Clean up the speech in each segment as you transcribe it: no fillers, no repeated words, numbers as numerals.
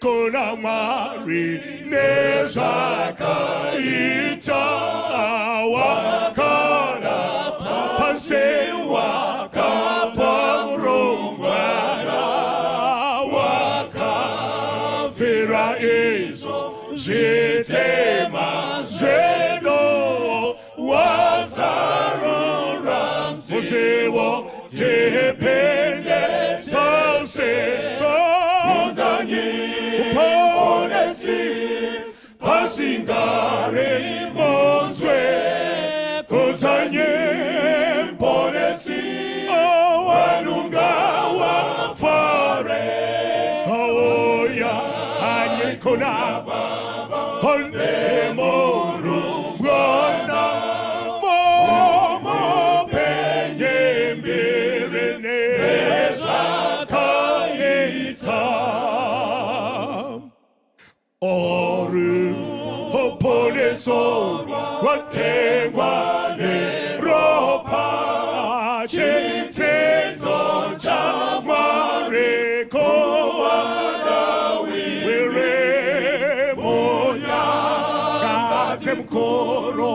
Kuna Mwari nezvakaita wakana pasi wakapa murumbwana wakafira izvo zvitema zvedu wazarura musiwo tipinde tose kudzanyi muponesi pasingare munzwe kudzanyi muponesi vanhu ngavafare auya kuna Baba nemurumbwana mumupenye mbiri nezvakaita Ruponeso rwatengwa neropa chitsidzo chaMwari kuwana wire munyangadze mukuru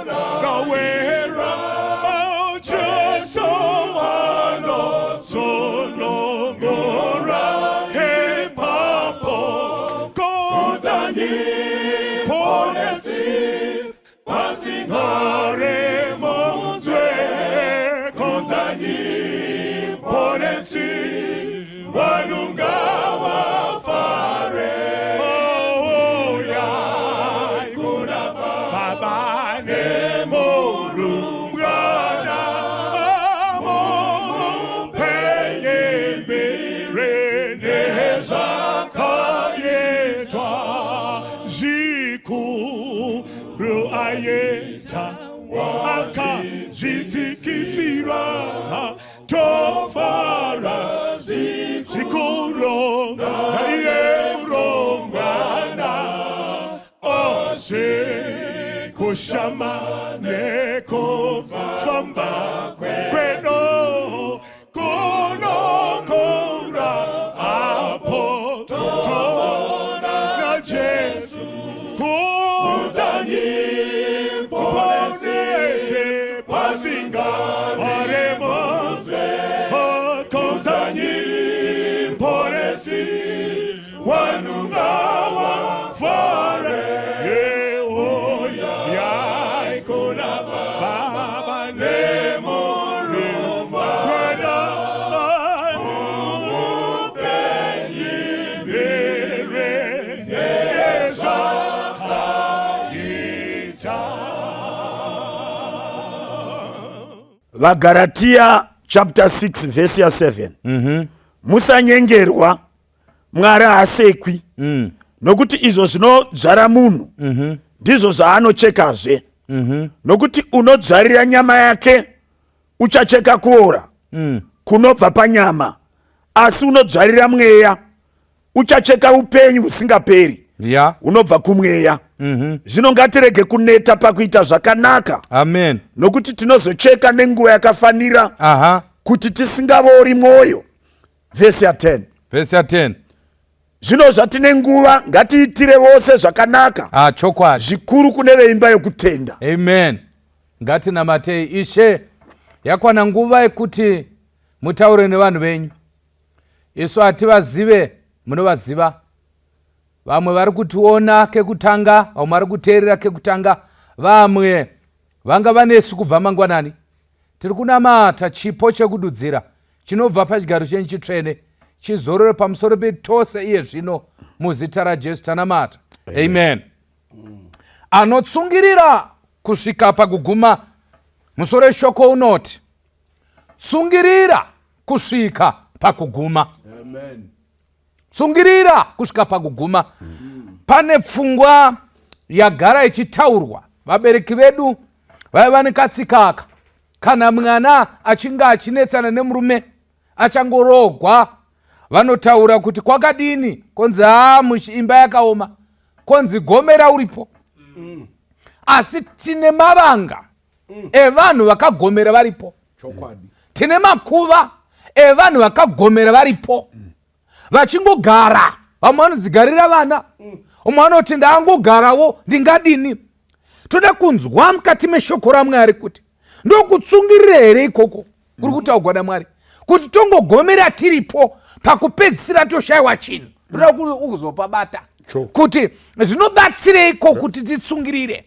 anowera Jesu anosunungura ipapo kudzanyi muponesi pasingare munzwe kudzanyi muponesi vanhu ngavafare uyai kuna Baba nemurumbwana mupenye mbiri nezvakaitwa zvikuru aita akazvidzikisira tofara zvikuru naiye murumbwana ose kushama nekufamba kwedu kunokura apo toona Jesu kudzanyi muponesi pasingare munzwe kudzanyi muponesi vanhu ngavafare uyai kuna Baba nemurumbwana mupenye mbiri nezvakaita. VaGaratiya chapter 6 vhesi ya7. Musanyengerwa, Mwari haasekwi, nokuti izvo zvinodzvara munhu ndizvo zvaanochekazve. Nokuti unodzvarira nyama yake uchacheka kuora kunobva panyama, asi unodzvarira mweya uchacheka upenyu husingaperi hunobva kumweya. Zvino ngatirege kuneta pakuita zvakanaka, Amen. nokuti tinozocheka nenguva yakafanira, kuti tisingavori mwoyo. Vhesi ya10. Vhesi ya10. Zvino zvatine nguva, ngatiitire vose zvakanaka, Chokwadi. zvikuru kune veimba yokutenda. Amen. Ngatinamatei. Ishe, yakwana nguva yekuti mutaure nevanhu venyu. Isu hativazive, munovaziva. Vamwe vari kutiona kekutanga, vamwe vari kuteerera kekutanga, vamwe vanga vanesu kubva mangwanani. Tiri kunamata chipo chekududzira chinobva pachigaro chenyu chitsvene chizorore pamusoro pedu tose iye zvino, muzita raJesu tanamata, amen. Anotsungirira kusvika pakuguma. Musoro weshoko unoti tsungirira kusvika pakuguma. Tsungirira kusvika pakuguma. Pane pfungwa yagara ichitaurwa. Vabereki vedu vaiva nekatsikaka, kana mwana achinge achinetsana nemurume achangoroogwa, vanotaura kuti kwakadini, konzi haa, imba yakaoma, konzi gomera uripo. Asi tine mavanga evanhu vakagomera varipo. Tine makuva evanhu vakagomera varipo. Vachingogara, vamwe vanodzigarira vana, umwe anoti ndaangogarawo, ndingadini? Toda kunzwa mukati meshoko raMwari kuti ndokutsungirira here ikoko kuri kutaugwa naMwari, kuti tongogomera tiripo, pakupedzisira toshayiwa chinhu. Ndoda kuzopabata kuti zvinobatsireiko kuti titsungirire.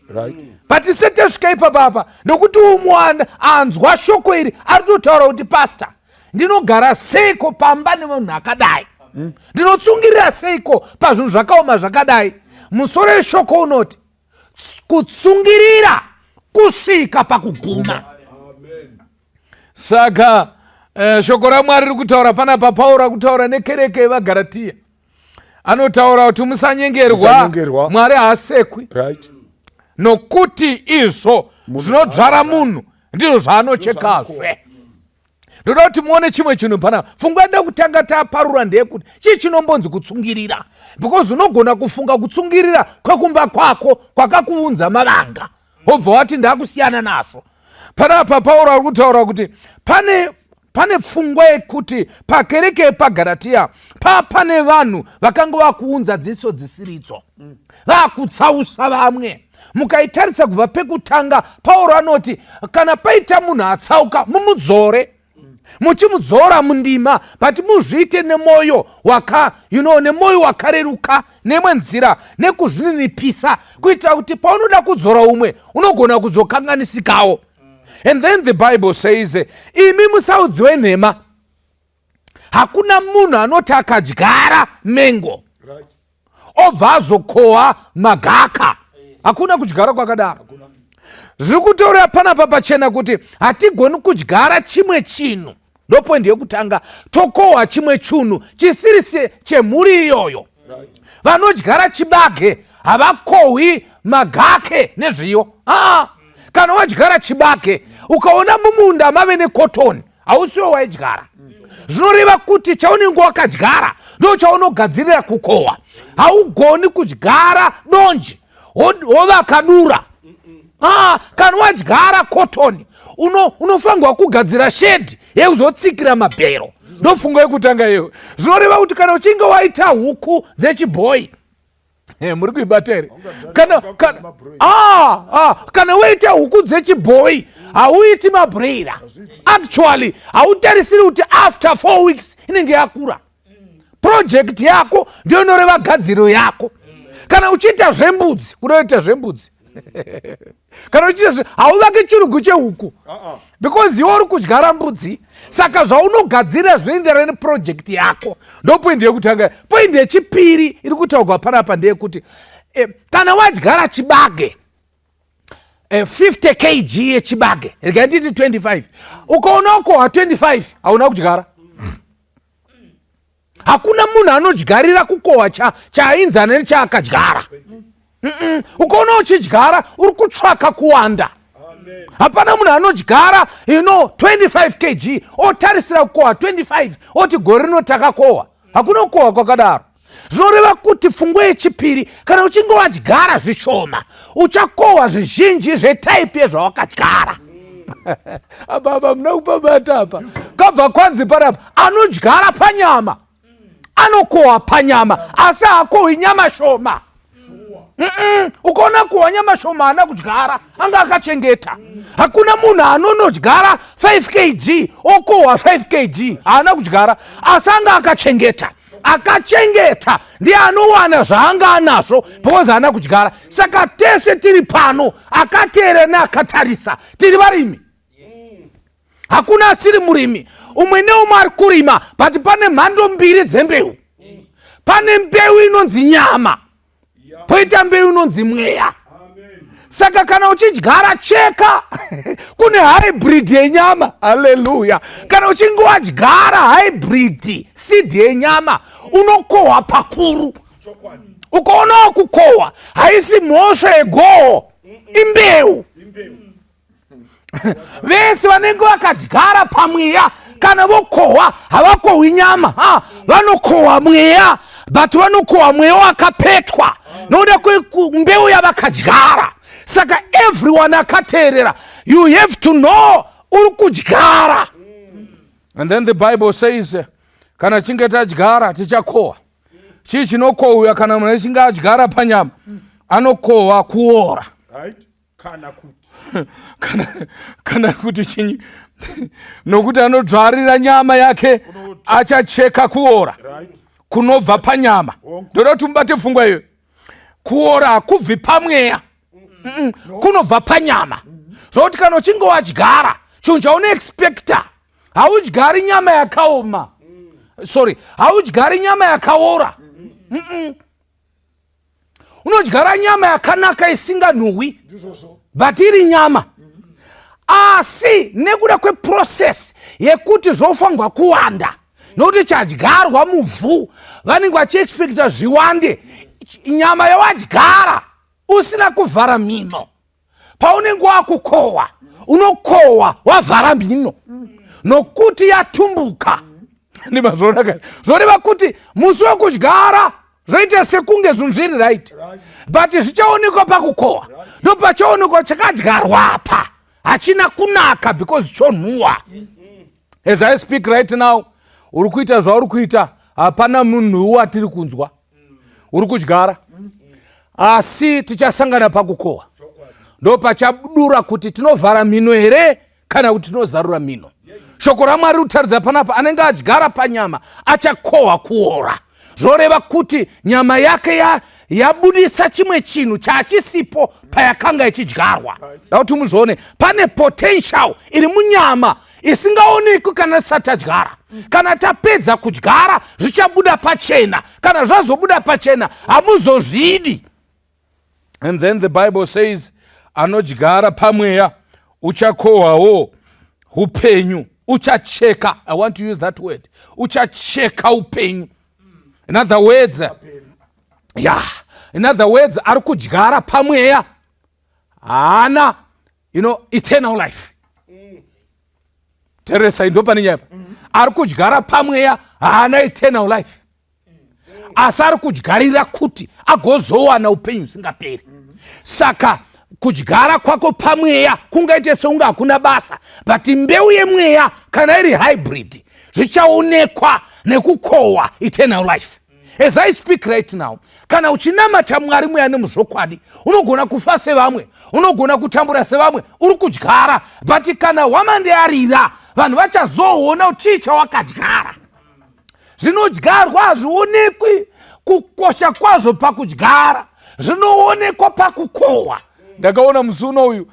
But tisati tasvika ipapapa, nokuti umwe anzwa shoko iri ari kutotaura kuti, "Pastor, ndinogara seiko pamba nemunhu akadai? Ndinotsungirira seiko pazvinhu zvakaoma zvakadai?" Musoro weshoko unoti kutsungirira kusvika pakuguma. Saka shoko raMwari riri kutaura panapa, Pauro akutaura nekereke yevaGaratiya, anotaura kuti musanyengerwa. Musanyengerwa. Mwari haasekwi, nokuti izvo zvinodzvara munhu ndizvo zvaanochekazve. Ndoda kuti muone chimwe chinhu panapa. Pfungwa yada kutanga taparura ndeyekuti chii chinombonzi kutsungirira, because unogona kufunga kutsungirira kwekumba kwako kwakakuunza mavanga, wobva wati ndakusiyana nazvo. Panapa Pauro ari kutaura kuti pane pfungwa yekuti pakereke yepaGaratiya pane vanhu vakanga vakuunza dzidziso dzisiridzo, vakutsausa vamwe. Mukaitarisa kubva pekutanga, Pauro anoti kana paita munhu atsauka, mumudzore, muchimudzora mundima, but muzviite nemwoyo waka you know nemwoyo wakareruka, nemwe nzira nekuzvininipisa, kuitira kuti paunoda kudzora umwe unogona kuzokanganisikawo. And then the Bible says, "Imi musaudziwe nhema. Hakuna munhu anoti akadyara mengo obva azokohwa magaka. Hakuna kudyara kwakadaro." Zviri kutaura panapa pachena kuti hatigoni kudyara chimwe chinhu, ndopoint yekutanga, tokohwa chimwe chunhu chisiri chemhuri iyoyo. Vanodyara chibage havakohwi magake nezviyo. Aa, kana wadyara chibage ukaona mumunda mave nekotoni, hausiwo waidyara. Zvinoreva kuti chaunenge wakadyara ndo chaunogadzirira kukohwa. Haugoni kudyara donje wovaka dura. Ah, kana wadyara kotoni unofanirwa kugadzira shedhi yekuzotsikira mabhero. Ndopfungwa yekutanga iyo. Zvinoreva kuti kana uchinge waita huku dzechibhoi, muri kuibata here? Kana waita huku dzechibhoi hauiti mabroiler. Actually hautarisiri kuti after 4 weeks inenge yakura. Project yako ndiyo inoreva gadziro yako. Kana uchiita zvembudzi, kunoita zvembudzi, kana uchiita, hauvaki chirugu chehuku because iwe uri kudyara mbudzi. Saka zvaunogadzirira zvinoenderana neproject yako. Ndo point yekutanga. Point yechipiri iri kutaurwa panapa ndeyekuti kana wadyara chibage, 50 kg yechibage, regai nditi 25, ukaona ukohwa 25, hauna kudyara. Hakuna munhu anodyarira kukohwa chainzana nechaakadyara. Ukaona uchidyara uri kutsvaka kuwanda. Hapana munhu anodyara 25 kg otarisira kukohwa 25, oti gore rino takakohwa. Hakuna kukohwa kwakadaro. Zvinoreva kuti pfungwa yechipiri, kana uchinge wadyara zvishoma uchakohwa zvizhinji zvetype yezvawakadyara. Apa muna kupabata apa. Kabva kwanzi panapa, anodyara panyama anokohwa panyama, asi haakohwi nyama shoma. Ukaona kuhwa nyama shoma, haana kudyara, anga akachengeta. Hakuna munhu anonodyara 5 kg okohwa 5 kg. Haana kudyara, asi anga akachengeta. Akachengeta ndiye anowana zvaanga anazvo because haana kudyara. Saka tese tiri pano, akateerera neakatarisa, tiri varimi. Hakuna asiri murimi. Umwe neumwe ari kurima, but pane mhando mbiri dzembeu. Pane mbeu inonzi nyama, poita mbeu inonzi mweya. Saka kana uchidyara, cheka kune hybrid yenyama. Haleluya! Kana uchinge wadyara hybrid seed yenyama, unokohwa pakuru. Ukaonawo kukohwa, haisi mhosva yegoho, imbeu. Vese vanenge vakadyara pamweya, kana vokohwa havakohwi nyama. Ha, vanokohwa mweya, but vanokohwa mweya wakapetwa nokuda kwembeu yavakadyara. Saka everyone akateerera, you have to know uri kudyara. And then the Bible says, Kana chinge tadyara tichakohwa. Chii chinokohwiwa kana munhu achinge adyara panyama? Anokohwa kuora. Right? Kana kuti Kana kuti chinyi? Nokuti anodzvarira nyama yake achacheka kuora. Right. Kunobva panyama. Ndoda kuti mubate pfungwa iyoyo. Kuora hakubvi pamweya. Kunobva panyama. Zvokuti kana uchinge wadyara chinhu chaunoexpecta, haudyari nyama yakaoma. Sorry, haudyari nyama yakaora. Unodyara nyama yakanaka isinganhuhwi, but iri nyama. Asi nekuda kweprocess yekuti zvofanirwa kuwanda, nokuti chadyarwa muvhu, vanenge vachiexpecta zviwande. Nyama yawadyara usina kuvhara mhino, paunenge wakukohwa, unokohwa wavhara mhino nokuti yatumbuka. Ndimazvoona? Zvoreva kuti musi wekudyara zvoita sekunge zvinhu zviri right, but zvichaonekwa pakukohwa. Ndopachaonekwa chakadyarwa apa hachina kunaka because chonhuhwa. As I speak right now, uri kuita zvauri kuita, hapana munhu watiri kunzwa. Uri kudyara, asi tichasangana pakukohwa. Ndo pachabudura kuti tinovhara mhino here kana kuti tinozarura mhino. Shoko raMwari rikutaridza panapa, anenge adyara panyama achakohwa kuora. Zvoreva kuti nyama yake yabudisa chimwe chinhu chaachisipo payakanga ichidyarwa. Da kuti muzvione, pane potential iri munyama isingaonekwi kana tisati tadyara. Kana tapedza kudyara zvichabuda pachena. Kana zvazobuda pachena hamuzozvidi. And then the Bible says, anodyara pamweya uchakohwawo upenyu, uchacheka. I want to use that word, uchacheka upenyu. In other words, yeah, in other words, ari kudyara pamweya haana eternal life. Teresai, ndo pane nyaya. Ari kudyara pamweya haana eternal life, asi ari kudyarira kuti agozowana upenyu husingaperi. Saka kudyara kwako pamweya kungaite seunge hakuna basa, but mbeu yemweya kana iri hybrid zvichaonekwa nekukohwa eternal life. As I speak right now, kana uchinamata Mwari mweya nemuzvokwadi, unogona kufa sevamwe, unogona kutambura sevamwe, uri kudyara, but kana hwamandearira, vanhu vachazoona kuti chii chawakadyara. Zvinodyarwa hazvionekwi kukosha kwazvo pakudyara, zvinoonekwa pakukohwa. Ndakaona musi uno uyu,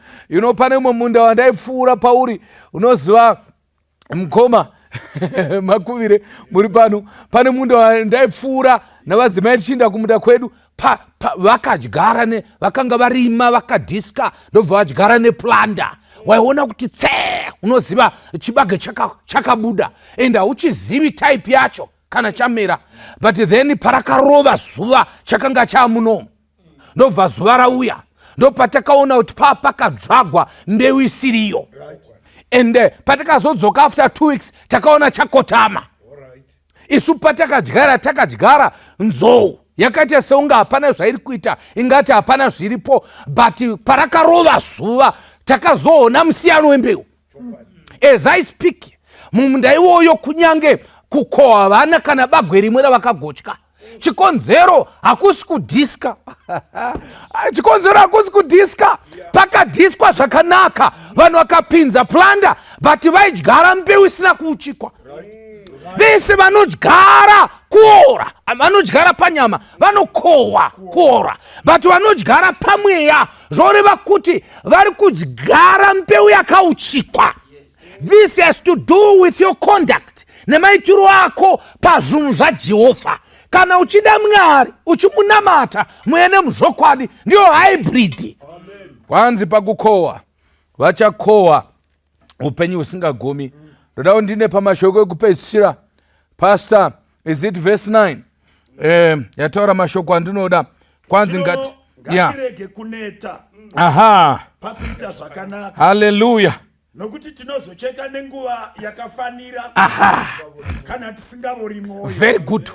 pane umwe munda wandaipfuura pauri. Unoziva mukoma Makuvire muri pano, pane munda wandaipfuura navadzimai tichiinda kumunda kwedu. Vakadyara ne vakanga varima, vakadhiska, ndobva vadyara neplanter. Waiona kuti tse, unoziva chibage chakabuda and hauchizivi type yacho kana chamera. But then parakarova zuva chakanga chamunomu, ndobva zuva rauya, ndopatakaona kuti paa pakadzvagwa mbeu isiriyo. And patakazodzoka after 2 weeks, takaona chakotama. Isu patakadyara, takadyara nzou yakaita seunge hapana zvairi kuita, ingati hapana zviripo, but parakarova zuva takazoona musiyano wembeu. As I speak, mumunda iwoyo kunyange kukohwa vana kana bagwe rimwe ravakagotya. Chikonzero hakusi kudhiska, chikonzero hakusi kudhiska. Pakadhiskwa zvakanaka, vanhu vakapinza planter, but vaidyara mbeu isina kuuchikwa. Vese vanodyara kuora, vanodyara panyama vanokohwa kuora, but vanodyara pamweya, zvoreva kuti vari kudyara mbeu yakauchikwa. This has to do with your conduct nemaitiro ako pazvinhu zvaJehovha. Kana uchida Mwari, uchimunamata mweya nemuzvokwadi, ndiyo hybrid. Kwanzi pakukohwa vachakohwa upenyu husingagumi. Ndoda kuti ndine pamashoko ekupedzisira. Pastor, is it verse 9 yataura mashoko andinoda? Kwanzi ngati ya Ngatirege kuneta pakuita zvakanaka, Haleluya. nokuti tinozocheka nenguva yakafanira kana tisingavori mwoyo. Very good.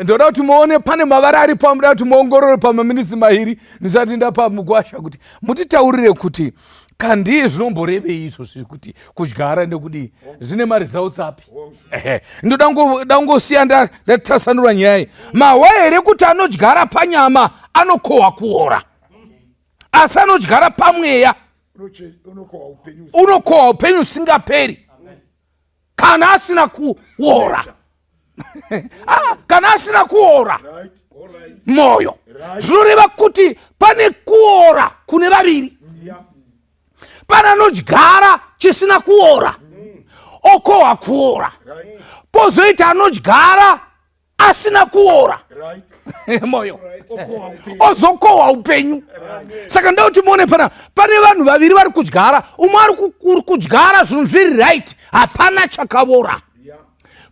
Ndoda kuti muone pane mavara aripo amuda kuti muongorore pamaminitsi mairi ndisati ndapa mugwasha kuti mutitaurire kuti Kandii zvinomborevei izvo zviri kuti kudyara nekudii zvine maresults api? Ehe, ndoda kungosiya ndatasanura nyaya iyi. Mahwa here kuti anodyara panyama anokohwa kuora, asi anodyara pamweya unokohwa upenyu usingaperi kana asina kuora. Ah, kana asina kuora mwoyo, zvinoreva kuti pane kuora kune vaviri. Pane anodyara chisina kuora okohwa kuora, pozoita anodyara asina kuora moyo ozokohwa upenyu. Saka ndoda kuti muone pana pane vanhu vaviri vari kudyara. Umwe ari kudyara zvinhu zviri right, hapana chakavora.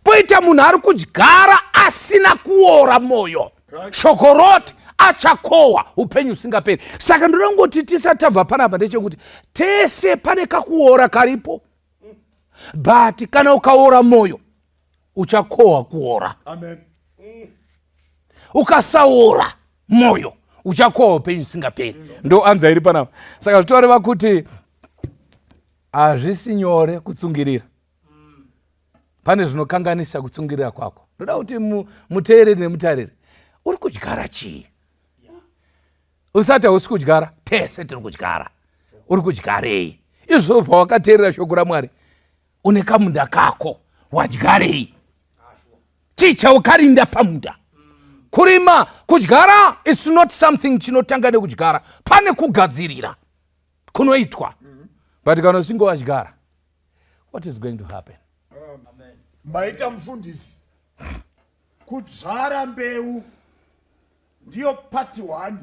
Poita munhu ari kudyara asina kuora moyo, shoko roti achakohwa upenyu usingaperi. Saka ndoda kungoti tisati tabva panapa ndechekuti tese pane kakuora karipo, but kana ukaora moyo uchakohwa kuora. Amen. Ukasaora moyo uchakohwa upenyu usingaperi. Ndo anza iri panapa. Saka zvitoreva kuti hazvisi nyore kutsungirira. Pane zvinokanganisa kutsungirira kwako. Ndoda kuti muteereri nemutariri, uri kudyara chii? Usati hausi kudyara, tese tiri kudyara. Uri kudyarei? Izvo pawakateerera shoko raMwari, une kamunda kako, wadyarei? Chii chaukarinda pamunda? Kurima, kudyara is not something chinotanga nekudyara. Pane kugadzirira kunoitwa. But kana usinge wadyara, what is going to happen? Amen. Maita mufundisi. Kudzvara mbeu ndiyo part 1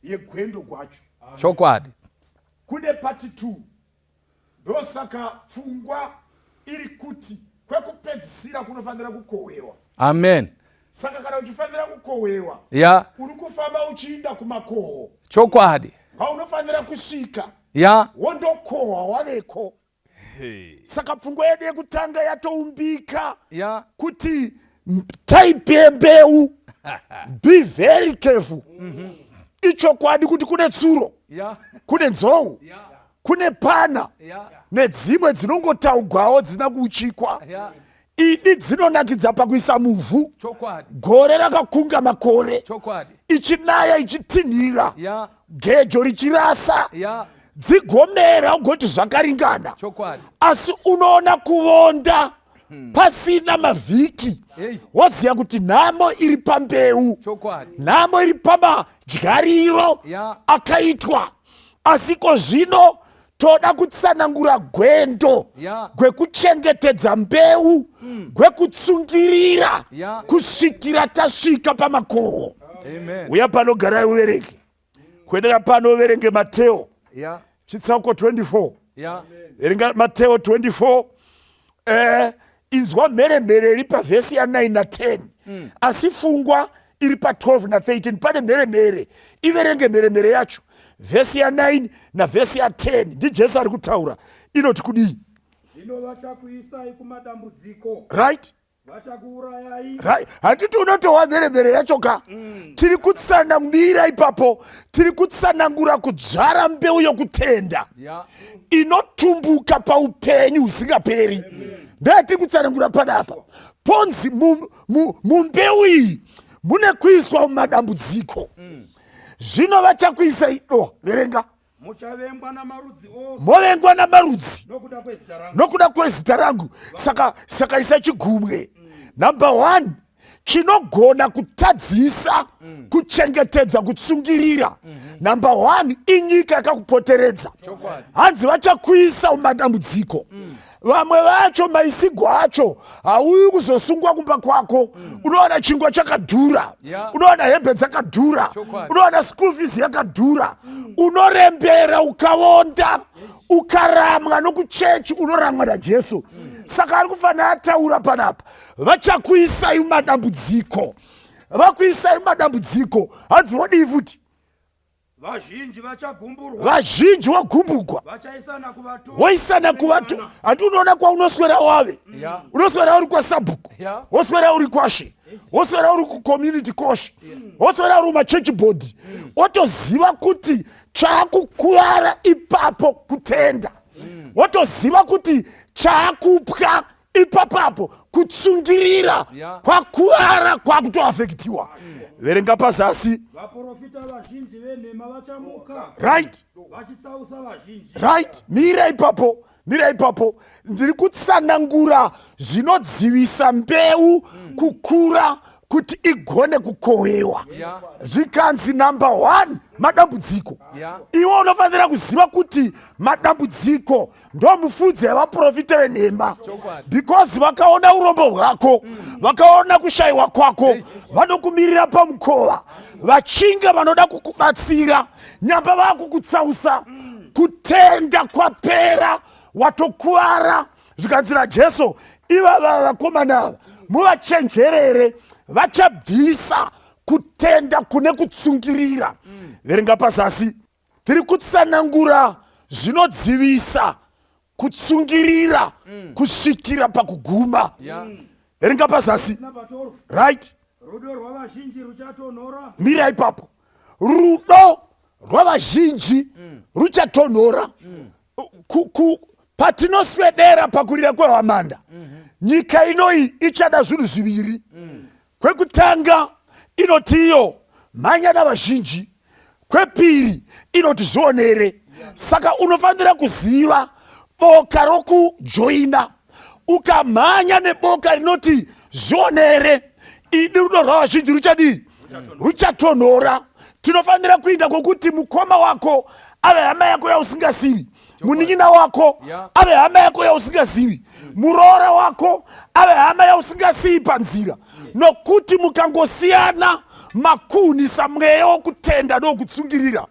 yegwendo gwacho. Chokwadi. Kune part 2. Ndosaka pfungwa iri kuti kwekupedzisira kunofanira kukohwewa. Amen. Saka kana uchifanira kukohwewa, ya, uri kufamba uchiinda kumakoho. Chokwadi. Kwaunofanira kusvika. Ya. Wondokohwa waveko. Saka pfungwa yedu yekutanga yatoumbika ya, kuti type yembeu, be very careful. Ichokwadi kuti kune tsuro, ya, kune nzou, ya, kune pana, ya, nedzimwe dzinongotaugwawo dzina kuuchikwa. Ya. Idi dzinonakidza pakuisa muvhu. Chokwadi. Gore rakakunga makore. Chokwadi. Ichinaya ichitinhira. Ya. Gejo richirasa. Ya. Dzigomera ugoti zvakaringana. Chokwadi. Asi unoona kuvonda pasina mavhiki. Hey. Woziva kuti nhamo iri pambeu. Chokwadi. Nhamo iri pamadyariro Ya. akaitwa. Asi ko zvino toda kutsanangura gwendo Ya. gwekuchengetedza mbeu, gwekutsungirira Ya. kusvikira tasvika pamakoho. Amen. Uya pano, garai uverenge. Kwedera pano uverenge Mateo Ya. chitsauko 24. Ya. Verenga Mateo 24. Inzwa mheremhere iri pavhesi ya9 na10, asi fungwa iri pa12 na13. Pane mheremhere, iverenge mheremhere yacho, vhesi ya9 navhesi ya10. NdiJesu ari kutaura, inoti kudii? Zvino vachakuisai kumadambudziko, vachakuurayai. Right, handiti unotohwa mheremhere yacho ka? Tiri kutsanangura ipapo, tiri kutsanangura kudzvara mbeu yokutenda Ya. inotumbuka paupenyu husingaperi. Ndeyatiri kutsanangura panapa. Ponzi mumbeu iyi mune kuiswa mumadambudziko. Zvino vachakuisa ido, verenga. Muchavengwa namarudzi ose. Movengwa namarudzi nokuda kwezita rangu. Nokuda kwezita rangu. Saka isa chigumwe. Number 1 chinogona kutadzisa kuchengetedza kutsungirira, number 1 inyika yakakupoteredza. Chokwadi. Hanzi vachakuisa mumadambudziko. Vamwe vacho maisigo acho hauyi kuzosungwa kumba kwako. Unowana chingwa chakadhura, Ya. unowana hembe dzakadhura, Chokwadi. unowana school fees yakadhura, unorembera, ukaonda, ukaramwa nokuchechi, unoramwa naJesu. Saka ari kufanira ataura panapa, vachakuisai mumadambudziko. Vakuisai mumadambudziko, hanzi wodii futi? Vazhinji vachagumburwa. Vazhinji vogumbugwa. Vachaisana kuvatongi. Voisana kuvato. Handi unoona kwaunoswera wave? Ya. Unoswera uri kwasabhuku, Ya. woswera uri kwashe. Woswera uri kucommunity cosh, woswera uri kumachurch board, wotoziva kuti chaakukuvara ipapo kutenda, wotoziva kuti chaakupwa ipapapo kutsungirira kwakuvara kwakutoafektiwa. Verenga pazasi. Vaprofita vazhinji venhema vachamuka. Right. Vachitsausa vazhinji. Right, mira ipapo, mira ipapo. Ndiri kutsanangura zvinodzivisa mbeu kukura kuti igone kukohwewa. Zvikanzi number one, madambudziko. Iwe unofanira kuziva kuti madambudziko ndomufudzi yevaprofita venhema, because vakaona urombo hwako, vakaona kushayiwa kwako, vanokumirira pamukova vachinge vanoda kukubatsira, nyamba vakukutsausa. Kutenda kwapera, watokuvara. Zvikanzi naJesu, ivava vakomana ava muvachenjerere, vachabvisa kutenda kune kutsungirira. Verenga pazasi. Tiri kutsanangura zvinodzivisa kutsungirira kusvikira pakuguma. Verenga pazasi. Number 12. Right. Rudo rwavazhinji ruchatonhora. Mira ipapo. Rudo rwavazhinji ruchatonhora. Patinoswedera pakurira kwehwamanda, nyika inoyi ichada zvinhu zviviri. Kwekutanga inoti iyo mhanya navazhinji, kwepiri inoti zvionere. Saka unofanira kuziva boka rokujoina. Ukamhanya neboka rinoti zvionere, idi rudo rwavazhinji ruchadii? Ruchatonhora. Tinofanira kuinda kwokuti mukoma wako ave hama yako yausingasivi, munin'ina wako ave hama yako yausingazivi, muroora wako ave hama yausingasiyi panzira, nokuti mukangosiyana makuhunisa mweya wokutenda nokutsungirira.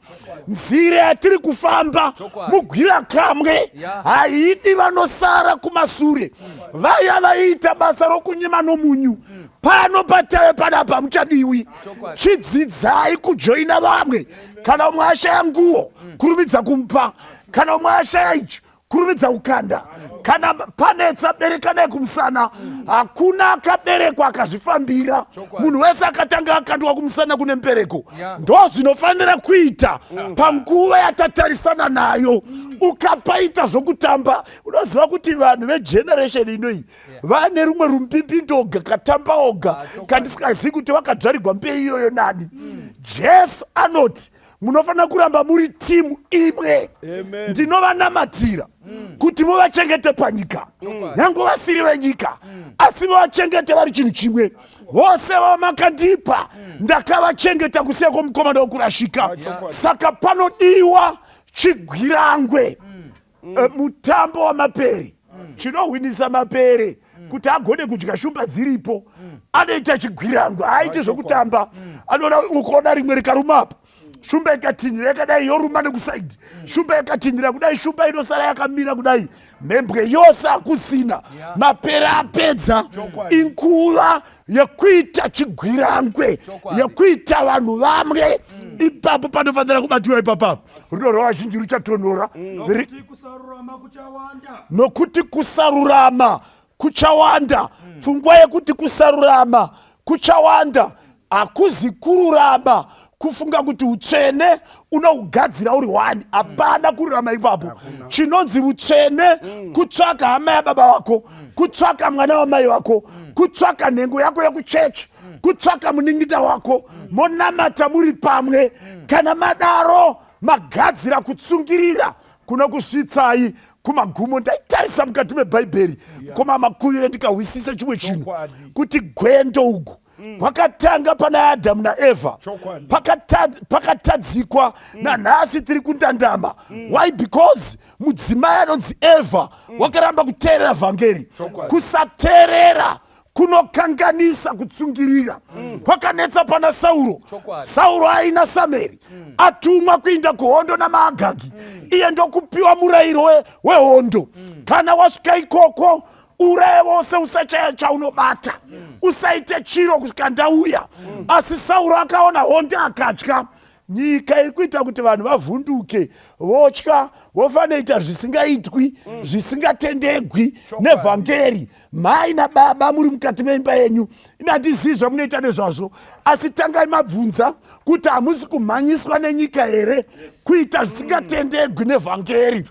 Nzira yatiri kufamba mugwira kamwe haidi vanosara kumasure, vaya vaiita basa rokunyima nomunyu. Pano patave panapa hamuchadiwi. Chidzidzai kujoina vamwe. Kana umwe ashaya nguo, kurumidza kumupa. Kana umwe ashaya ichi, kurumidza kukanda. Kana panetsa, berekanai kumusana. Hakuna akaberekwa akazvifambira, munhu wese akatanga akandwa kumusana kune mbereko. Ndo zvinofanira kuita panguva yatatarisana nayo. Ukapaita zvokutamba, unoziva kuti vanhu vegeneration inoyi vane rumwe rumbimbindoga katamba oga kandisingazivi kuti vakadzvarigwa mbei iyoyo nani. Jesu anoti munofanira kuramba muri timu imwe. Ndinovanamatira kuti muvachengete panyika, nyange vasiri venyika, asi muvachengete vari chinhu chimwe. Vose vamakandipa ndakavachengeta, kusiya kwomukomana wokurashika. Saka panodiwa chigwirangwe, mutambo wamapere. Chinohwinisa mapere kuti agone kudya shumba dziripo, anoita chigwirangwe, haaiti zvokutamba. Anoona, ukaona rimwe rikaruma apa, shumba ikatinhira yakadai, yoruma nekusaidi. Shumba ikatinhira kudai, shumba inosara yakamira kudai, mhembwe yose hakusina, mapere apedza. Inguva yekuita chigwirangwe, yekuita vanhu vamwe. Ipapo panofanira kubatiwa ipapapo. Rudo rwavazhinji ruchatonhora. Nokuti kusarurama kuchawanda. Nokuti kusarurama kuchawanda. Pfungwa yekuti kusarurama kuchawanda hakuzi kururama kufunga kuti utsvene unougadzira uri wani. Hapana kururama ipapo. Chinonzi utsvene kutsvaka hama yababa vako, kutsvaka mwana wamai vako, kutsvaka nhengo yako yekuchechi, kutsvaka munin'ina wako, monamata muri pamwe. Kana madaro, magadzira kutsungirira kunokusvitsai kumagumo. Ndaitarisa mukati mebhaibheri koma makuvire, ndikahwisisa chimwe chinhu, kuti gwendo ugu kwakatanga pana Adhamu naEvha, pakatadzikwa. Nanhasi tiri kundandama. Why? Because mudzimai anonzi Evha wakaramba kuteerera vhangeri. Kusateerera kunokanganisa kutsungirira. Kwakanetsa pana Sauro. Sauro aina Sameri, atumwa kuinda kuhondo namaagagi, iye ndokupiwa murayiro wehondo: kana wasvika ikoko, uraye vose, usachaya chaunobata, usaite chiro kusvika ndauya. Asi Sauro akaona hondo akatya. Nyika iri kuita kuti vanhu vavhunduke. Votya, vofanoita zvisingaitwi, zvisingatendegwi nevhangeri. Mai nababa muri mukati meimba yenyu, ini handizii zvamunoita nezvazvo, asi tangai mabvunza kuti hamusi kumhanyiswa nenyika here kuita zvisingatendegwi nevhangeri.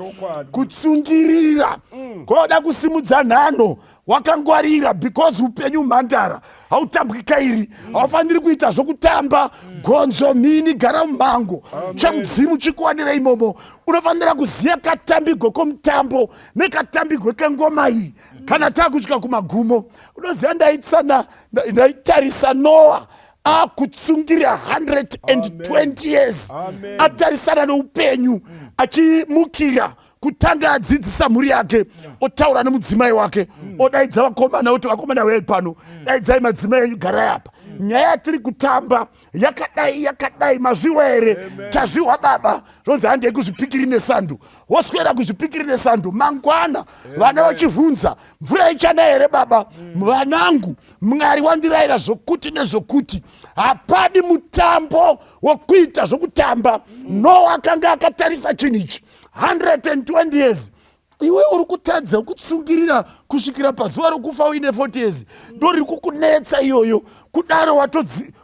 Kutsungirira koda kusimudza nhanho wakangwarira, because upenyu mhandara hautambwi kairi. Haufaniri kuita zvokutamba. Gonzo mhini gara mumhango, chemudzimu chikuwanira imomo. Unofanira kuziva katambigwe komutambo nekatambigwe kengoma iyi kana taakusvika kumagumo. Unoziva, ndaitsana ndaitarisa Noa akutsungirira 120 years atarisana neupenyu, achimukira kutanga adzidzisa mhuri yake, otaura nemudzimai wake, odaidza vakomana, oti, "Vakomana, uyai pano, daidzai madzimai enyu, garai apa. Nyaya yatiri kutamba yakadai yakadai, mazviwa here?" "Tazviwa, baba." Zvonzi, "Handei kuzvipikiri nesando." Woswera kuzvipikiri nesando. Mangwana vana vachivhunza, "Mvura ichana here, baba?" "Vanangu, Mwari wandirayira zvokuti nezvokuti." Hapadi mutambo wokuita zvokutamba. Noa akanga akatarisa chinhu ichi 120 years. Iwe uri kutadza kutsungirira kusvikira pazuva rokufa uine 40 years, ndo riri kukunetsa iyoyo. Kudaro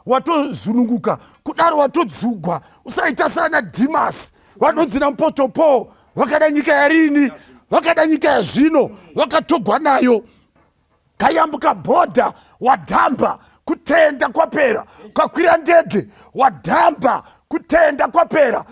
watozununguka, kudaro watodzugwa. Usaita sana Dhimas, vanonzi namupostle Paul vakada nyika yarini, vakada nyika yazvino, vakatogwa nayo. Kayambuka bhodha, wadhamba, kutenda kwapera. Ukakwira ndege, wadhamba, kutenda kwapera.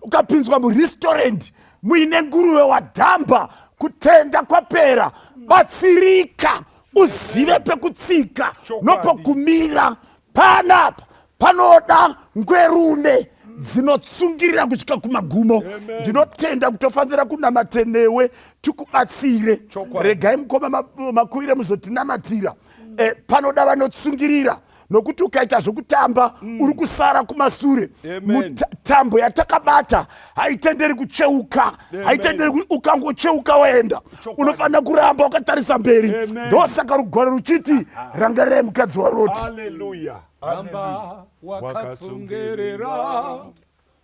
Ukapinzwa murestaurant muine nguruve, wadhamba, kutenda kwapera. Batsirika, uzive pekutsika nopokumira. Panapa panoda ngwerume dzinotsungirira kusvika kumagumo. Ndinotenda kutofanira kunamate newe tikubatsire. Regai mukoma Makuire muzotinamatira. Panoda vanotsungirira, nokuti ukaita zvokutamba uri kusara kumasure. Tambo yatakabata haitenderi kucheuka, haitenderi. Ukangocheuka waenda. Unofanira kuramba wakatarisa mberi. Ndosaka rugwaro ruchiti, "Rangarirai mukadzi waRoti." Haleluya. Ramba wakatsungirira,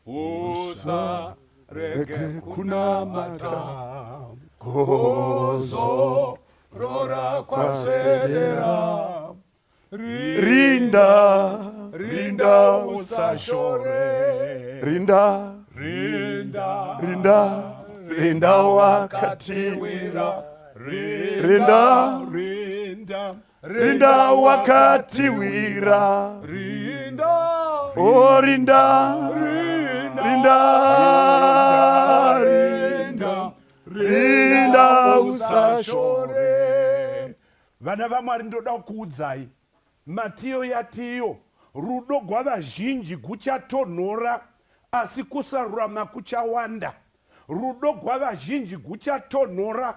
usarege kunamata, kuzorora kwaswedera. Rinda, rinda, usashore. Rinda, rinda, rinda, rinda wakatiwira. Rinda, rinda, rinda wakatiwira. Rinda, O rinda, rinda, rinda, rinda, usashore. Vana vaMwari, ndoda kuudzai Matiyo yatiyo, rudo gwavazhinji guchatonhora, asi kusarurama kuchawanda. Rudo gwavazhinji guchatonhora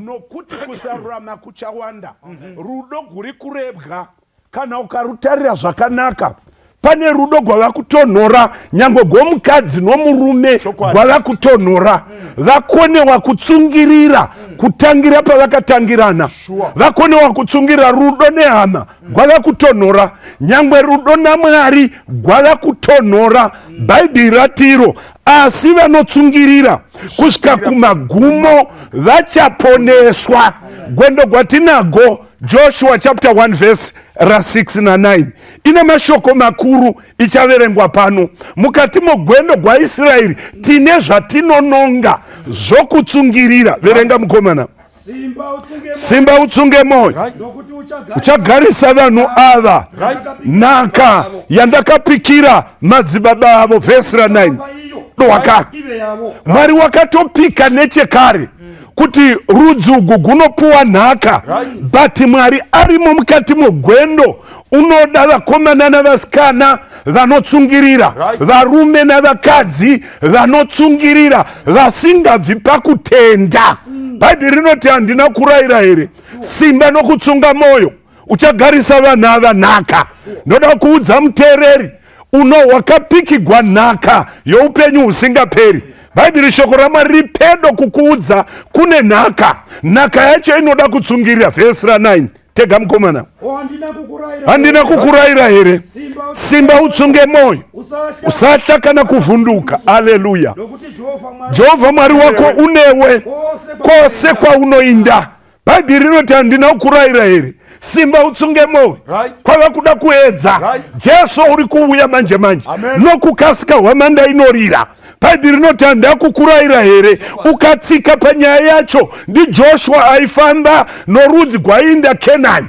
nokuti kusarurama kuchawanda. Rudo guri kurebwa, kana ukarutarira zvakanaka, pane rudo gwava kutonhora, nyange gwomukadzi nomurume gwava kutonhora. Vakonewa kutsungirira kutangira pavakatangirana, vakonewa kutsungirira. Rudo nehama gwava kutonhora, nyangwe rudo naMwari gwava kutonhora. Bhaibheri ratiro, asi vanotsungirira kusvika kumagumo vachaponeswa. Gwendo gwatinago, Joshua chapter 1 verse ra6 na9, ine mashoko makuru ichaverengwa pano. Mukati mogwendo gwaIsraeri tine zvatinononga zvokutsungirira. Verenga, mukomana. Simba, utsunge mwoyo, Simba, utsunge mwoyo, nokuti uchagarisa vanhu ava nhaka yandakapikira madzibaba avo. Vhesi ra9. Dowaka. Ive yavo. Mwari wakatopika nechekare kuti rudzi ugu gunopuwa nhaka, but Mwari arimo mukati mogwendo. Unoda vakomana navasikana vanotsungirira, varume navakadzi vanotsungirira, vasingabvi pakutenda. Bhaibheri rinoti, "Handina kurayira here? Simba nokutsunga mwoyo, uchagarisa vanhu ava nhaka." Ndoda kuudza muteereri uno, wakapikigwa nhaka youpenyu husingaperi. Bhaibheri, shoko raMwari, riri pedo kukuudza kune nhaka. Nhaka yacho inoda kutsungirira. Vhesi ra9, tega mukomana. O, handina kukurayira? Handina kukurayira here? Simba, simba, utsunge mwoyo. Usatya kana kuvhunduka. Aleluya. Jehovha Mwari wako unewe kwose kwaunoinda. Bhaibheri rinoti handina kukurayira here? Simba utsunge mwoyo. Right. Kwava kuda kuedza. Right. Jesu uri kuuya manje manje. Amen. Nokukasika hwamanda inorira. Bhaibheri rinoti handina kukurayira here? Ukatsika panyaya yacho ndiJoshua aifamba norudzi gwaiinda Kenani.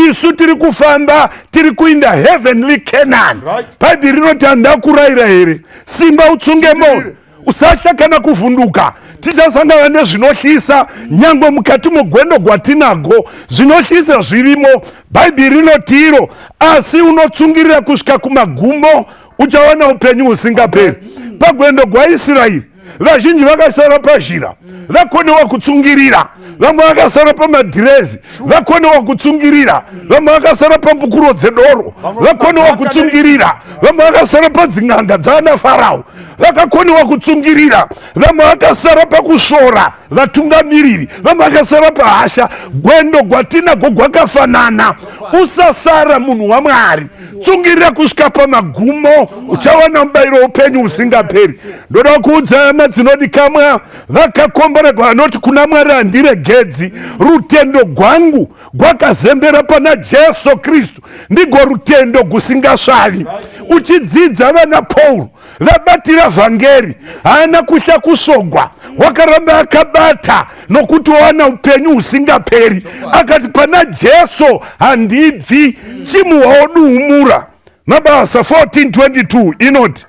Isu tiri kufamba tiri kuinda heavenly Canaan. Right. Bhaibheri rinoti handina kukurayira here? Simba utsunge mwoyo. Usatya kana kuvhunduka. Tichasangana nezvinohlisa nyangwe mukati mogwendo gwatinago. Zvinohlisa zvirimo. Bhaibheri rinoti iro, asi unotsungirira kusvika kumagumo uchawana upenyu husingaperi. Pagwendo gwaIsraeri vazhinji vakasara pazhira vakonewa kutsungirira, vamwe vakasara pamadhirezi vakonewa kutsungirira, vamwe vakasara pambukuro dzedoro vakonewa kutsungirira, vamwe vakasara padzin'anga dzaana Farao vakakoniwa kutsungirira, vamwe vakasara pakusvora vatungamiriri, vamwe vakasara pahasha. Gwendo gwatinago gwakafanana. Usasara munhu waMwari, tsungirira kusvika pamagumo, uchawana mubayiro weupenyu husingaperi. Ndoda kuudza hama dzinodikamwa vakakomborerwa vanoti kuna Mwari handiregedzi, rutendo gwangu gwakazembera pana Jesu Kristu, ndigo rutendo gusingasvavi. Uchidzidza vana Paul vabatira vhangeri, haana kuhla kusvogwa, wakaramba akabata nokuti wawana upenyu husingaperi. Akati pana Jesu handibvi, chimuwaoduhumura. Mabasa 14:22 inoti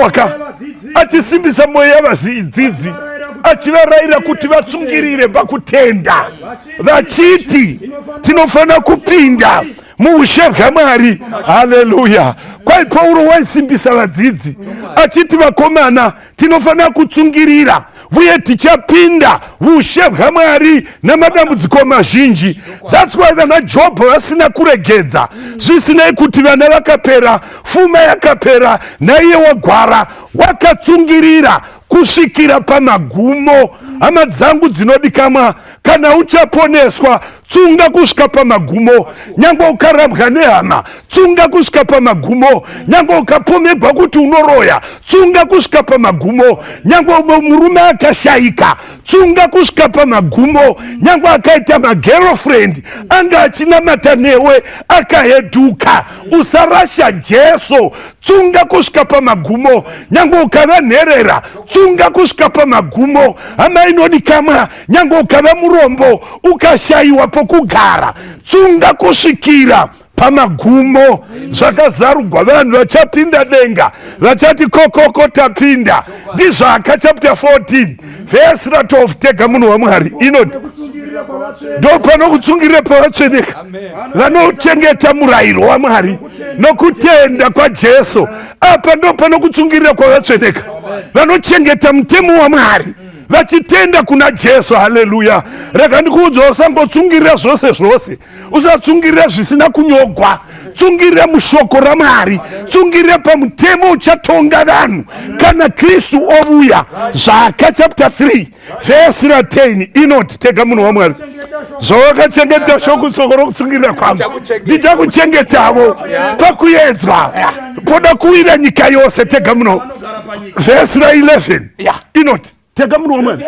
Waka achisimbisa mwoyo yavadzidzi, achivarayira kuti vatsungirire pakutenda, vachiti tinofanira kupinda muushe hwaMwari. Haleluya! Kwai Pauro waisimbisa vadzidzi achiti, vakomana, tinofanira kutsungirira uye tichapinda ushe hwaMwari namadambudziko mazhinji. That's why vana Jobho vasina kuregedza, zvisinei kuti vana vakapera, fuma yakapera, naiye wagwara, wakatsungirira kusvikira pamagumo. Hama dzangu dzinodikamwa, kana uchaponeswa, tsunga kusvika pamagumo. Nyangwe ukarambwa nehama, tsunga kusvika pamagumo. Nyangwe ukapomegwa kuti unoroya, tsunga kusvika pamagumo. Nyangwe murume akashayika, tsunga kusvika pamagumo. Nyangwe akaita magirlfriend anga achinamata newe akaheduka, usarasha Jesu, tsunga kusvika pamagumo. Nyangwe ukava nherera, tsunga kusvika pamagumo. Hama inodikamwa, nyangwe ukava murombo ukashayiwa pokugara, tsunga kusvikira pamagumo. Zvakazarugwa, vanhu vachapinda denga vachati kokoko tapinda. Ndizvaka chapter 14 vhesi ra 12. Tega munhu waMwari inoti ndo panokutsungirira pavatsveneka vanochengeta murayiro waMwari nokutenda kwaJesu. Apa ndo panokutsungirira kwavatsveneka vanochengeta mutemo waMwari vachitenda kuna Jesu. Haleluya! Rega ndikuudza, usangotsungirira zvose zvose, usatsungirira zvisina kunyogwa. Tsungirira mushoko raMwari, tsungirira pamutemo uchatonga vanhu kana Kristu ovuya. Zvaka chapter 3 vhesi ra10 inoti, tega munhu waMwari, zvawakachengeta shoko soko rokutsungirira kwangu, ndichakuchengetavo pakuedzwa poda kuwira nyika yose. Tega muno vhesi ra11 inoti, tega munhu wamwari,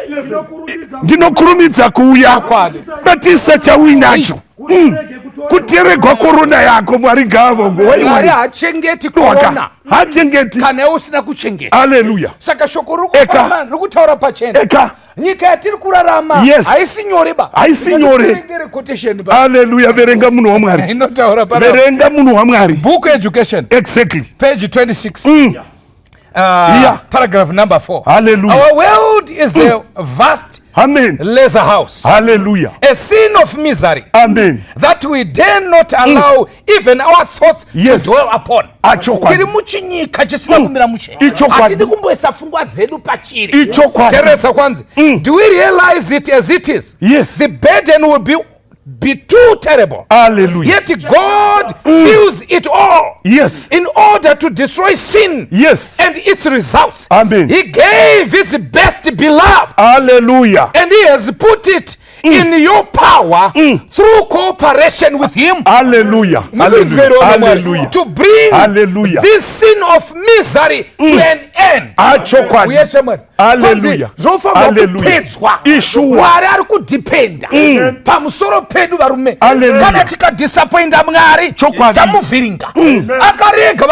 ndinokurumidza kuuya, batisa chauinacho kuteregwa korona yako. Mwari ngaavongo. Mwari haachengeti korona Hachengeti kana iwe usina kuchengeta. Aleluya. Saka shoko riri kutaura pachena, Eka. Nyika yatiri kurarama haisi nyore ba. Haisi nyore. Quotation. Aleluya. Verenga munhu waMwari. Inotaura. Verenga munhu waMwari. Book Education. Exactly. Page 26. Yeah. Paragraph number 4. Hallelujah. Our world is a vast Amen. Lazarus house. Hallelujah. A scene of misery Amen. That we dare not allow even our thoughts to dwell upon. Achokwadi. Tiri muchinyika chisina kumira mushe. Ichokwadi. Hatidi kumboisa pfungwa dzedu pachiri. Ichokwadi. Teresa kwanzi. Do we realize it as it is? Yes. The burden will be too terrible. Hallelujah. Yet God feels it all. In order to destroy sin and its results. Amen. He gave his best beloved Hallelujah. And he has put it In your power through cooperation with him. Haleluya. Haleluya. To bring Hallelujah. this sin of misery to an end. Achokwadi. Uye shamwari. Hallelujah. Kwanzi zvofanirwa Hallelujah. kupedzwa. Ishuwa. Mwari ari kudhipenda pamusoro pedu varume. Hallelujah. Kana tikadhisapoinda Mwari, Chokwadi. tamuvhiringa. Akarega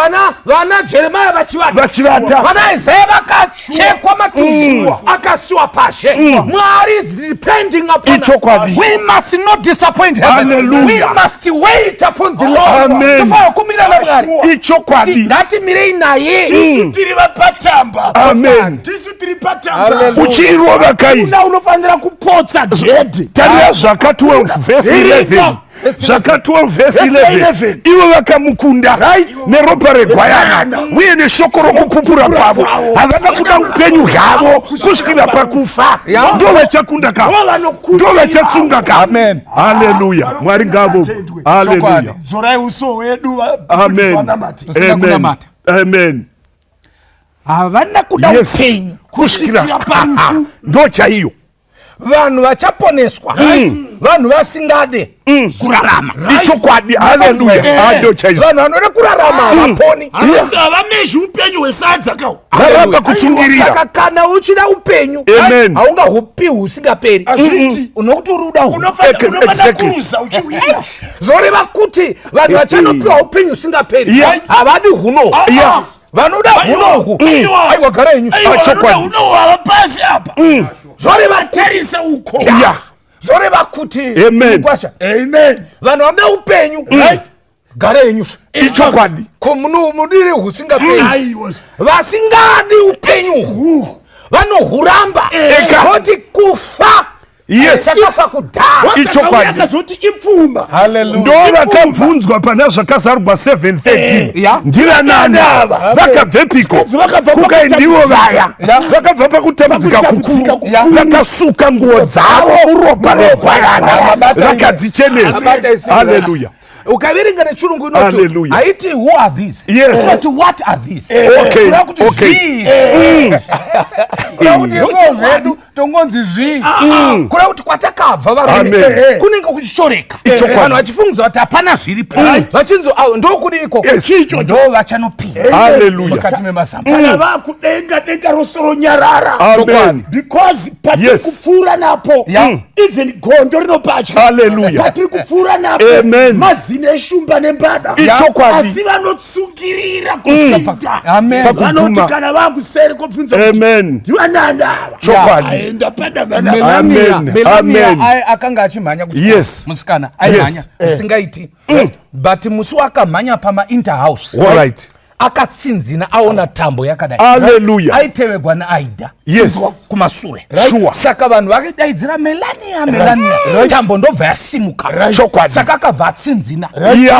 vana Jeremiah vachivata. Vachivata. Vana Isaiah vakachekwa matumbu akasiwa pashe. Mwari is depending upon us. Ichokwadi. We must not disappoint heaven. Hallelujah. We must wait upon the Lord. Amen. Tofanira kumira naMwari. Ichokwadi. Ngatimirei naye. Tisu tiri vapatamba. Amen. Tisu tiri patamba. Uchirova kai. Una unofanira kupotsa gedhi. Tarira zvaka 12 vhesi 11. Zvaka 12 vhesi 11. 11. Ivo vakamukunda neropa regwayana uye neshoko rokupupura kwavo. Havana kuda upenyu hwavo kusvikira pakufa. Ndo vachakunda ka. Ndo vachatsunga ka. Amen. Haleluya. Mwari ngavo. Haleluya. Dzorai uso hwedu Amen. vanamate. Tusina Amen. kunamata. Amen. Havana kuda Yes. upenyu Kusvikira parufu. Ndo chaiyo. Vanhu vachaponeswa, vanhu vasingade kurarama. Ichokwadi. Haleluya. Ah, ndo chaizvo. Vanhu vanoda kurarama havaponi. Asi havamezhi upenyu hwesadza kawo. Varamba kutsungirira. Saka kana uchida upenyu, Amen. haungahupiwi husingaperi. Hazviiti. Unokuti uri uda hu Unofanira kuruza uchiwina. Zvoreva kuti vanhu vachanopiwa upenyu husingaperi havadi hunohu. Vanoda hunohu, aiwa, gara henyu. Chokwadi. Unohu havapasi apa. Zvoreva Tarisa uko. Zvoreva kuti Amen. Mukwasha, Amen. vanhu vanoda upenyu, right, gara henyu. Ichokwadi. Ko mudire husingaperi. Aiwa. Vasingadi upenyu uhu vanohuramba. Eka. Voti kufa takafa kudhara. Ichokwadi. Akazoti ipfuma. Ndo vakabvunzwa pana Zvakazarurwa 7:13. Ndivanani Ava. vakabvepiko? Vakabva Kukai ndivo vaya Ya. vakabva pakutambudzika Pakutambudzika kukuru, kukuru. vakasuka nguo dzavo muropa regwayana, Abata vakadzichenesa. Abata isi. Haleluya. Ukaverenga nechirungu inoti, Hallelujah. haiti "Who are these?" Inoti, "What are these?" Kureva kuti zvii. Kureva kuti isuwo zvedu tongonzi zvii. Kureva kuti kwatakabva, varume, Amen. kunenge kuchishoreka. Ichokwadi. Vanhu vachifungidzwa kuti hapana zviripo, vachinzi, "Awo, ndokudiko?" Ndo vachanopinda Haleluya. mukati memazamba. Kana vakudenga, denga rosoronyarara. Amen. Because patiri kupfuura napo, even gondo rinopatya. Hallelujah. Patiri kupfuura napo, Amen. mazino eshumba nembada. Ichokwadi. Asi vanotsungirira kusvika Amen. vanoti Pakuguma. kana vakuseri kobvunza kuti Amen. ndivanani ava. Chokwadi. Aenda padamana. Melania, Amen. Melania Amen. akanga achimhanya kuchikoro. Musikana aimhanya usingaiti, but musi wakamhanya pamainterhouse, All right. akatsinzina aona tambo yakadai. Hallelujah. Aitevegwa naAida kumasure. Saka vanhu vakadaidzira, "Melania, Melania!" Tambo ndobva yasimuka. Saka akabva atsinzina.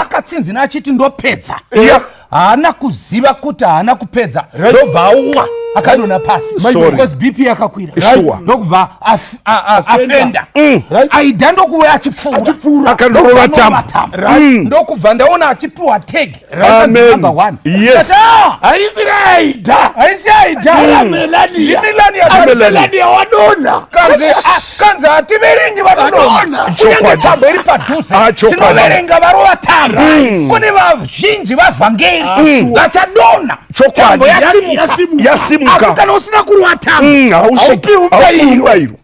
Akatsinzina achiti, "Ndopedza." Haana kuziva kuti haana kupedza, ndobva auwa, akadonha pasi Sorry. because BP yakakwira. Ndokubva afenda. Aida ndokuuya achipfuura. Akandorova tambo. Ndokubva ndaona achipiwa tag. Amen. Number one. Haisi raida. Haisi Aida. Melania. Melania. Melania wadonha. Kanzi hativerengi vanodonha, kunyange tambo iri padhuze. Ah, chokwadi. Tinoverenga varova tambo. Kune vazhinji vavhangeri vachadonha tambo yasimuka. Yasimuka. Asi Yasimuka. kana usina kurova tambo, Haupiwi mubayiro.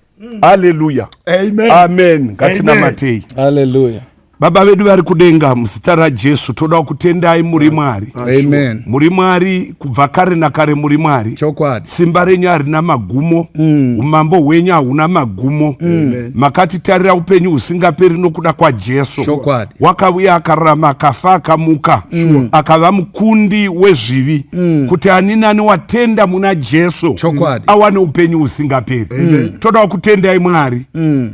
Haleluya. Amen. Amen. Ngatinamatei. Haleluya. Baba vedu vari kudenga, muzita raJesu toda kutendai, muri Mwari. Amen. Muri Mwari kubva kare nakare, muri Mwari. Simba renyu harina magumo, umambo hwenyu hauna magumo. Makatitarira upenyu husingaperi nokuda kwaJesu. Wakauya, akararama, akafa, akamuka, akava mukundi wezvivi, kuti ani nani watenda muna Jesu awane upenyu husingaperi. Toda kutendai, Mwari,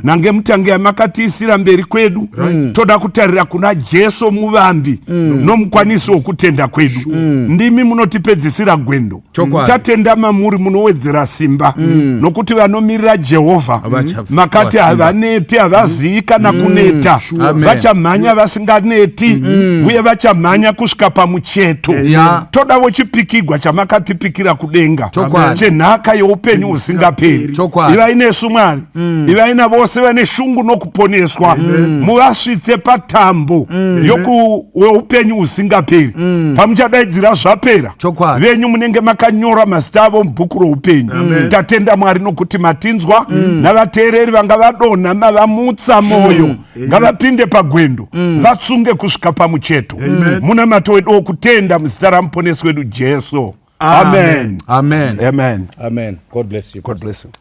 nange mutange yamakatiisira mberi kwedu. Toda Toda kutarira kuna Jesu muvambi nomukwanisi wokutenda kwedu. Ndimi munotipedzisira gwendo. Chokwadi. Tatenda mamuri munowedzera simba nokuti vanomirira Jehovha makati havaneti, havazii kana kuneta. Amen. Vachamhanya vasinganeti uye vachamhanya kusvika pamucheto. Todavo chipikigwa chamakatipikira kudenga Chokwadi. chenhaka youpenyu husingaperi. Chokwadi. Ivai nesu Mwari, ivai navose vane shungu nokuponeswa, muvasvitse patambo youpenyu husingaperi. Pamuchadaidzira zvapera, Chokwadi. venyu munenge makanyora mazita avo mubhuku roupenyu. Tatenda Mwari nokuti matinzwa, navateereri vanga vadonha mavamutsa mwoyo, ngavapinde pagwendo, vatsunge kusvika pamucheto. Munamato wedu wokutenda muzita ramuponesi wedu Jesu. Amen. Amen. Amen. Amen. God bless you. God bless you.